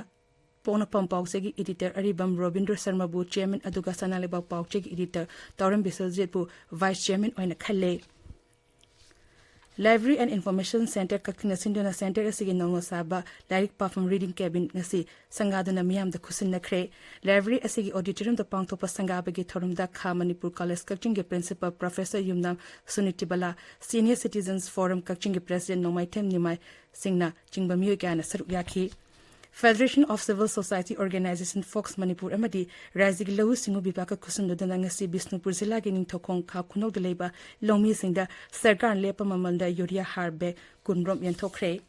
ꯄꯣꯛꯅꯐꯝ ꯄꯥꯎꯆꯦꯒꯤ ꯏꯗꯤꯇꯔ ꯑꯔꯤꯕꯝ ꯔꯣꯕꯤꯟꯗ꯭ꯔ ꯁꯔꯃꯕꯨ ꯆꯤꯌꯔꯃꯦꯟ ꯑꯗꯨꯒ ꯁꯅꯥ ꯂꯩꯕꯥꯛ ꯄꯥꯎꯆꯦꯒꯤ ꯏꯗꯤꯇꯔ ꯇꯥꯎꯔꯦꯝ ꯕꯤꯁ꯭ꯋꯖꯤꯠꯄꯨ ꯚꯥꯏꯁ ꯆꯤꯌꯔꯃꯦꯟ ꯑꯣꯏꯅ ꯈꯜꯂꯦ꯫ Library and Information Centre ꯀꯛꯆꯤꯡꯅ ꯁꯤꯟꯗꯨꯅ ꯁꯦꯟꯇꯔ ꯑꯁꯤꯒꯤ ꯅꯧꯅ ꯁꯥꯕ ꯂꯥꯏꯔꯤꯛ ꯄꯥꯐꯝ ꯔꯤꯗꯤꯡ ꯀꯦꯕꯤꯟ ꯉꯁꯤ ꯁꯪꯒꯥꯗꯨꯅ ꯃꯤꯌꯥꯝꯗ ꯈꯨꯠꯁꯤꯟꯅꯈ꯭ꯔꯦ꯫ ꯂꯥꯏꯕ꯭ꯔꯦꯔꯤ ꯑꯁꯤꯒꯤ ꯑꯣꯗꯤꯇꯣꯔꯤꯌꯝꯗ ꯄꯥꯡꯊꯣꯛꯄ ꯁꯪꯒꯥꯕꯒꯤ ꯊꯧꯔꯝꯗ ꯈꯥ ꯃꯅꯤꯄꯨꯔ ꯀꯣꯂꯦꯖ ꯀꯛꯆꯤꯡꯒꯤ ꯄ꯭ꯔꯤꯟꯁꯤꯄꯥꯜ ꯄ꯭ꯔꯣꯐꯦꯁꯔ ꯌꯨꯝꯅꯥꯝ ꯁꯨꯅꯤꯇꯤꯕꯂꯥ, ꯁꯤꯅꯤꯌꯔ ꯁꯤꯇꯤꯖꯟꯁ ꯐꯣꯔꯝ ꯀꯛꯆꯤꯡꯒꯤ ꯄ꯭ꯔꯦꯁꯤꯗꯦꯟꯠ ꯅꯣꯡꯃꯥꯏꯊꯦꯝ ꯅꯤꯃꯥꯏ ꯁꯤꯡꯅ ꯆꯤꯡꯕ ꯃꯤꯑꯣꯏ ꯀꯌꯥꯅ ꯁꯔꯨꯛ ꯌꯥꯈꯤ꯫ Federation of Civil Society Organisation, fox Manipur ꯑꯃꯗꯤ ꯔꯥꯖ꯭ꯌꯒꯤ ꯂꯧꯎ ꯁꯤꯡꯎ ꯕꯤꯚꯥꯒꯀ ꯈꯨꯠꯁꯝꯅꯗꯨꯅ ꯉꯁꯤ ꯕꯤꯁꯅꯨꯄꯨꯔ ꯖꯤꯂꯥꯒꯤ ꯅꯤꯡꯊꯧꯈꯣꯡ ꯈꯥ ꯈꯨꯅꯧꯗ ꯂꯩꯕ ꯂꯧꯃꯤꯁꯤꯡꯗ ꯁꯔꯀꯥꯔꯅ ꯂꯦꯞꯄ ꯃꯃꯜꯗ ꯌꯨꯔꯤꯌꯥ ꯍꯥꯔ ꯕꯦꯒ ꯀꯨꯟꯔꯣꯝ ꯌꯦꯟꯊꯣꯛꯈ꯭ꯔꯦ꯫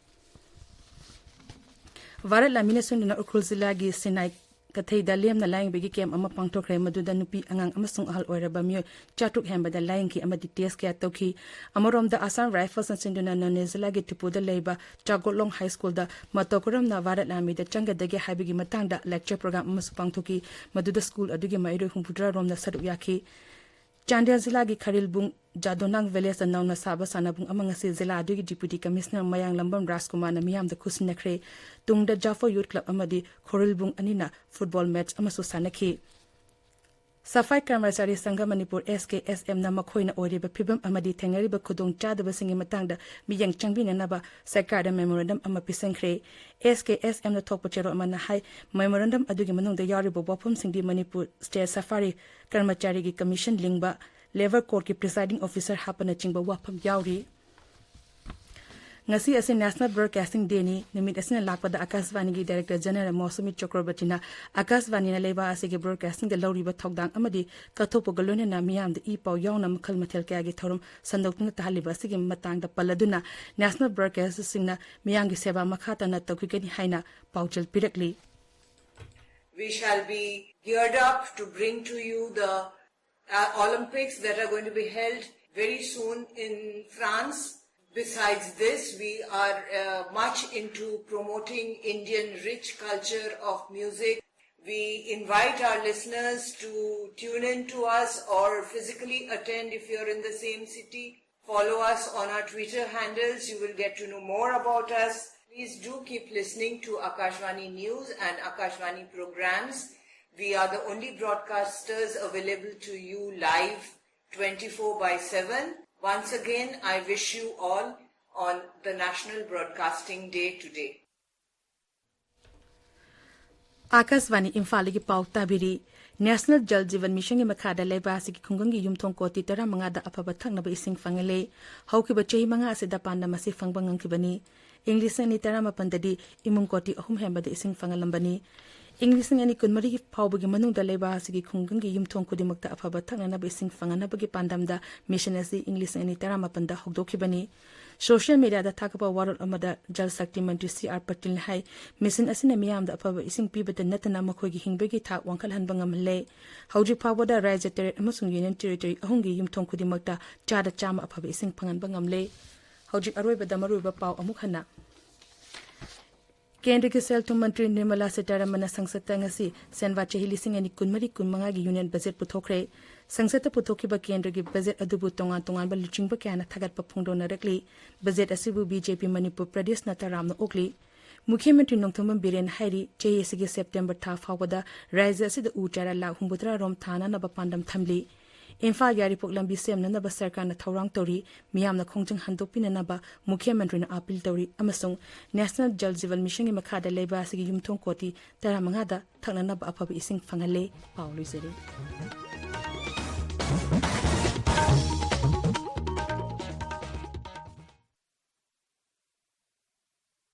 ꯚꯥꯔꯠ ꯂꯥꯟꯃꯤꯅ ꯁꯤꯟꯗꯨꯅ ꯎꯈ꯭ꯔꯨꯜ ꯖꯤꯂꯥꯒꯤ ꯁꯤꯅꯥꯏ ꯀꯊꯩꯗ ꯂꯦꯝꯅ ꯂꯥꯌꯦꯡꯕꯒꯤ ꯀꯦꯝꯞ ꯑꯃ ꯄꯥꯡꯊꯣꯛꯈ꯭ꯔꯦ꯫ ꯃꯗꯨꯗ ꯅꯨꯄꯤ, ꯑꯉꯥꯡ ꯑꯃꯁꯨꯡ ꯑꯍꯜ ꯑꯣꯏꯔꯕ ꯃꯤꯑꯣꯏ ꯆꯥꯇ꯭ꯔꯨꯛ ꯍꯦꯟꯕꯗ ꯂꯥꯌꯦꯡꯈꯤ ꯑꯃꯗꯤ ꯇꯦꯁ ꯀꯌꯥ ꯇꯧꯈꯤ꯫ ꯑꯃꯔꯣꯝꯗ, ꯑꯁꯥꯝ ꯔꯥꯏꯐꯜꯁꯅ ꯁꯤꯟꯗꯨꯅ ꯅꯣꯅꯦ ꯖꯤꯂꯥꯒꯤ ꯇꯨꯄꯨꯗ ꯂꯩꯕ ꯆꯥꯒꯣꯠꯂꯣꯡ ꯍꯥꯏ ꯁ꯭ꯀꯨꯜꯗ ꯃꯇꯧ ꯀꯔꯝꯅ ꯚꯥꯔꯠ ꯂꯥꯟꯃꯤꯗ ꯆꯪꯒꯗꯒꯦ ꯍꯥꯏꯕꯒꯤ ꯃꯇꯥꯡꯗ ꯂꯦꯛꯆꯔ ꯄ꯭ꯔꯣꯒ꯭ꯔꯥꯝ ꯑꯃꯁꯨ ꯄꯥꯡꯊꯣꯛꯈꯤ꯫ ꯃꯗꯨꯗ ꯁ꯭ꯀꯨꯜ ꯑꯗꯨꯒꯤ ꯃꯍꯩꯔꯣꯏ ꯍꯨꯝꯐꯨꯇꯔꯥ ꯔꯣꯝꯅ ꯁꯔꯨꯛ ꯌꯥꯈꯤ꯫ ꯆꯥꯟꯗꯦꯜ ꯖꯤꯂꯥꯒꯤ ꯈꯔꯤꯜꯕꯨꯡ ꯖꯥꯗꯣꯅꯥꯡ ꯚꯤꯂꯦꯖꯇ ꯅꯧꯅ ꯁꯥꯕ ꯁꯥꯟꯅꯕꯨꯡ ꯑꯃ ꯉꯁꯤ ꯖꯤꯂꯥ ꯑꯗꯨꯒꯤ ꯗꯤꯄ꯭ꯌꯨꯇꯤ ꯀꯃꯤꯁꯅꯔ ꯃꯌꯥꯡꯂꯝꯕꯝ ꯔꯥꯖꯀꯨꯃꯥꯔꯅ ꯃꯤꯌꯥꯝꯗ ꯈꯨꯠꯁꯤꯟꯅꯈ꯭ꯔꯦ꯫ ꯇꯨꯡꯗ ꯖꯥꯐꯣ ꯌꯨꯊ ꯀ꯭ꯂꯕ ꯑꯃꯗꯤ ꯈꯣꯔꯤꯜꯕꯨꯡ ꯑꯅꯤꯅ ꯐꯨꯠꯕꯣꯜ ꯃꯦꯆ ꯑꯃꯁꯨ ꯁꯥꯟꯅꯈꯤ꯫ ꯁꯐꯥꯏ ꯀꯔꯃꯆꯥꯔꯤ ꯁꯪꯘ ꯃꯅꯤꯄꯨꯔ, ꯑꯦꯁ ꯀꯦ ꯑꯦꯁ ꯑꯦꯝꯅ ꯃꯈꯣꯏꯅ ꯑꯣꯏꯔꯤꯕ ꯐꯤꯕꯝ ꯑꯃꯗꯤ ꯊꯦꯡꯅꯔꯤꯕ ꯈꯨꯗꯣꯡꯆꯥꯗꯕꯁꯤꯡꯒꯤ ꯃꯇꯥꯡꯗ ꯃꯤꯠꯌꯦꯡ ꯆꯪꯕꯤꯅꯅꯕ ꯁꯔꯀꯥꯔꯗ ꯃꯦꯃꯣꯔꯦꯟꯗꯝ ꯑꯃ ꯄꯤꯁꯤꯟꯈ꯭ꯔꯦ꯫ ꯑꯦꯁ ꯀꯦ ꯑꯦꯁ ꯑꯦꯝꯅ ꯊꯣꯛꯄ ꯆꯦꯔꯣꯜ ꯑꯃꯅ ꯍꯥꯏ, ꯃꯦꯃꯣꯔꯦꯟꯗꯝ ꯑꯗꯨꯒꯤ ꯃꯅꯨꯡꯗ ꯌꯥꯎꯔꯤꯕ ꯋꯥꯐꯝꯁꯤꯡꯗꯤ ꯃꯅꯤꯄꯨꯔ ꯁ꯭ꯇꯦꯠ ꯁꯐꯥꯔꯤ ꯀꯔꯃꯆꯥꯔꯤꯒꯤ ꯀꯃꯤꯁꯟ ꯂꯤꯡꯕ, ꯂꯦꯕꯔ ꯀꯣꯔꯠꯀꯤ ꯄ꯭ꯔꯤꯁꯥꯏꯗꯤꯡ ꯑꯣꯐꯤꯁꯔ ꯍꯥꯞꯄꯅꯆꯤꯡꯕ ꯋꯥꯐꯝ ꯌꯥꯎꯔꯤ꯫ ꯉꯁꯤ ꯑꯁꯤ National Broadcasting Dayꯅꯤ꯫ ꯅꯨꯃꯤꯠ ꯑꯁꯤꯅ ꯂꯥꯛꯄꯗ ꯑꯥꯀꯥꯁꯕꯥꯅꯤꯒꯤ Director General ꯃꯣꯁꯃꯤ ꯆꯀ꯭ꯔꯕꯔꯇꯤꯅ ꯑꯥꯀꯥꯁꯕꯥꯅꯤꯅ ꯂꯩꯕꯥꯛ ꯑꯁꯤꯒꯤ broadcastingꯗ ꯂꯧꯔꯤꯕ ꯊꯧꯗꯥꯡ ꯑꯃꯗꯤ ꯀꯠꯊꯣꯛꯄꯒ ꯂꯣꯏꯅꯅ ꯃꯤꯌꯥꯝꯗ ꯏ ꯄꯥꯎ ꯌꯥꯎꯅ ꯃꯈꯜ ꯃꯊꯦꯜ ꯀꯌꯥꯒꯤ ꯊꯧꯔꯝ ꯁꯟꯗꯣꯛꯇꯨꯅ ꯇꯥꯍꯜꯂꯤꯕ ꯑꯁꯤꯒꯤ ꯃꯇꯥꯡꯗ ꯄꯜꯂꯗꯨꯅ, National Broadcasterꯁꯤꯡꯅ ꯃꯤꯌꯥꯝꯒꯤ ꯁꯦꯕꯥ ꯃꯈꯥ ꯇꯥꯅ ꯇꯧꯈꯤꯒꯅꯤ ꯍꯥꯏꯅ ꯄꯥꯎꯖꯦꯜ ꯄꯤꯔꯛꯂꯤ꯫ We shall be geared up to bring to you the uh, Olympics that are going to be held very soon in France. Besides this, we are uh, much into promoting Indian rich culture of music. We invite our listeners to tune in to us or physically attend if you're in the same city. Follow us on our Twitter handles. You will get to know more about us. Please do keep listening to Akashvani News and Akashvani programs. We are the only broadcasters available to you live twenty-four by seven. Once again, I wish you all on the National Broadcasting Day today. ꯑꯥꯀꯥꯁꯕꯥꯅꯤ ꯏꯝꯐꯥꯜꯗꯒꯤ ꯄꯥꯎ ꯇꯥꯕꯤꯔꯤ꯫ National Jal Jeevan Missionꯒꯤ ꯃꯈꯥꯗ ꯂꯩꯕꯥꯛ ꯑꯁꯤꯒꯤ ꯈꯨꯡꯒꯪꯒꯤ ꯌꯨꯝꯊꯣꯡ ꯀꯣꯇꯤ ꯇꯔꯥꯃꯉꯥꯗ ꯑꯐꯕ ꯊꯛꯅꯕ ꯏꯁꯤꯡ ꯐꯪꯍꯜꯂꯦ꯫ ꯍꯧꯈꯤꯕ ꯆꯍꯤ ꯃꯉꯥ ꯑꯁꯤꯗ ꯄꯥꯟꯗꯝ ꯑꯁꯤ ꯐꯪꯕ ꯉꯝꯈꯤꯕꯅꯤ꯫ ꯏꯪ ꯂꯤꯁꯤꯡ ꯑꯅꯤ ꯇꯔꯥꯃꯥꯄꯟꯗꯗꯤ ꯏꯃꯨꯡ ꯀꯣꯇꯤ ꯑꯍꯨꯝ ꯍꯦꯟꯕꯗ ꯏꯁꯤꯡ ꯐꯪꯍꯜꯂꯝꯕꯅꯤ꯫ ꯏꯪ ꯂꯤꯁꯤꯡ ꯑꯅꯤ ꯀꯨꯟꯃꯔꯤ ꯐꯥꯎꯕꯒꯤ ꯃꯅꯨꯡꯗ ꯂꯩꯕꯥꯛ ꯑꯁꯤꯒꯤ ꯈꯨꯡꯒꯪꯒꯤ ꯌꯨꯝꯊꯣꯡ ꯈꯨꯗꯤꯡꯃꯛꯇ ꯑꯐꯕ ꯊꯛꯅꯅꯕ ꯏꯁꯤꯡ ꯐꯪꯍꯟꯅꯕꯒꯤ ꯄꯥꯟꯗꯝꯗ mission ꯑꯁꯤ ꯏꯪ ꯂꯤꯁꯤꯡ ꯑꯅꯤ ꯇꯔꯥꯃꯥꯄꯟꯗ ꯍꯧꯗꯣꯛꯈꯤꯕꯅꯤ꯫ Social mediaꯗ ꯊꯥꯒꯠꯄ ꯋꯥꯔꯣꯜ ꯑꯃꯗ ꯖꯜ ꯁꯛꯇꯤ ꯃꯟꯇ꯭ꯔꯤ ꯁꯤ ꯑꯥꯔ ꯄꯇꯤꯜꯅ ꯍꯥꯏ, mission ꯑꯁꯤꯅ ꯃꯤꯌꯥꯝꯗ ꯑꯐꯕ ꯏꯁꯤꯡ ꯄꯤꯕꯇ ꯅꯠꯇꯅ ꯃꯈꯣꯏꯒꯤ ꯍꯤꯡꯕꯒꯤ ꯊꯥꯛ ꯋꯥꯡꯈꯠꯍꯟꯕ ꯉꯝꯍꯜꯂꯦ꯫ ꯍꯧꯖꯤꯛ ꯐꯥꯎꯕꯗ ꯔꯥꯖ꯭ꯌ ꯇꯔꯦꯠ ꯑꯃꯁꯨꯡ Union Territory ꯑꯍꯨꯝꯒꯤ ꯌꯨꯝꯊꯣꯡ ꯈꯨꯗꯤꯡꯃꯛꯇ ꯆꯥꯗ ꯆꯥꯝꯃ ꯑꯐꯕ ꯏꯁꯤꯡ ꯐꯪꯍꯟꯕ ꯉꯝꯂꯦ꯫ ꯍꯧꯖꯤꯛ ꯑꯔꯣꯏꯕꯗ ꯃꯔꯨꯑꯣꯏꯕ ꯄꯥꯎ ꯑꯃꯨꯛ ꯍꯟꯅ꯫ ꯀꯦꯟꯗ꯭ꯔꯒꯤ ꯁꯦꯜ ꯊꯨꯝ ꯃꯟꯇ꯭ꯔꯤ ꯅꯤꯔꯃꯂꯥ ꯁꯤꯇꯥꯔꯥꯃꯟꯅ ꯁꯪꯁꯠꯇ ꯉꯁꯤ ꯁꯦꯟꯕꯥ ꯆꯍꯤ ꯂꯤꯁꯤꯡ ꯑꯅꯤ ꯀꯨꯟꯃꯔꯤ ꯀꯨꯟꯃꯉꯥꯒꯤ union budget ꯄꯨꯊꯣꯛꯈ꯭ꯔꯦ꯫ ꯁꯪꯁꯠꯇ ꯄꯨꯊꯣꯛꯈꯤꯕ ꯀꯦꯟꯗ꯭ꯔꯒꯤ budget ꯑꯗꯨꯕꯨ ꯇꯣꯉꯥꯟ ꯇꯣꯉꯥꯟꯕ ꯂꯨꯆꯤꯡꯕ ꯀꯌꯥꯅ ꯊꯥꯒꯠꯄ ꯐꯣꯡꯗꯣꯛꯅꯔꯛꯂꯤ꯫ Budget ꯑꯁꯤꯕꯨ ꯕꯤ ꯖꯦ ꯄꯤ ꯃꯅꯤꯄꯨꯔ ꯄ꯭ꯔꯗꯦꯁꯅ ꯇꯔꯥꯝꯅ ꯑꯣꯛꯂꯤ꯫ ꯃꯨꯈ꯭ꯌ ꯃꯟꯇ꯭ꯔꯤ ꯅꯣꯡꯊꯣꯝꯕꯝ ꯕꯤꯔꯦꯟꯅ ꯍꯥꯏꯔꯤ, ꯆꯍꯤ ꯑꯁꯤꯒꯤ ꯁꯦꯞꯇꯦꯝꯕꯔ ꯊꯥ ꯐꯥꯎꯕꯗ ꯔꯥꯖ꯭ꯌ ꯑꯁꯤꯗ ꯎ ꯆꯥꯔꯥ ꯂꯥꯈ ꯍꯨꯝꯐꯨꯇꯔꯥ ꯔꯣꯝ ꯊꯥꯅꯅꯕ ꯄꯥꯟꯗꯝ ꯊꯝꯂꯤ꯫ ꯏꯝꯐꯥꯜ ꯌꯥꯏꯔꯤꯄꯣꯛ ꯂꯝꯕꯤ ꯁꯦꯝꯅꯅꯕ ꯁꯔꯀꯥꯔꯅ ꯊꯧꯔꯥꯡ ꯇꯧꯔꯤ꯫ ꯃꯤꯌꯥꯝꯅ ꯈꯣꯡꯖꯪ ꯍꯟꯗꯣꯛꯄꯤꯅꯅꯕ ꯃꯨꯈ꯭ꯌ ꯃꯟꯇ꯭ꯔꯤꯅ ꯑꯥꯄꯤꯜ ꯇꯧꯔꯤ ꯑꯃꯁꯨꯡ National Jal Jeevan Missionꯒꯤ ꯃꯈꯥꯗ ꯂꯩꯕꯥꯛ ꯑꯁꯤꯒꯤ ꯌꯨꯝꯊꯣꯡ ꯀꯣꯇꯤ ꯇꯔꯥꯃꯉꯥꯗ ꯊꯛꯅꯅꯕ ꯑꯐꯕ ꯏꯁꯤꯡ ꯐꯪꯍꯜꯂꯦ꯫ ꯄꯥꯎ ꯂꯣꯏꯖꯔꯦ꯫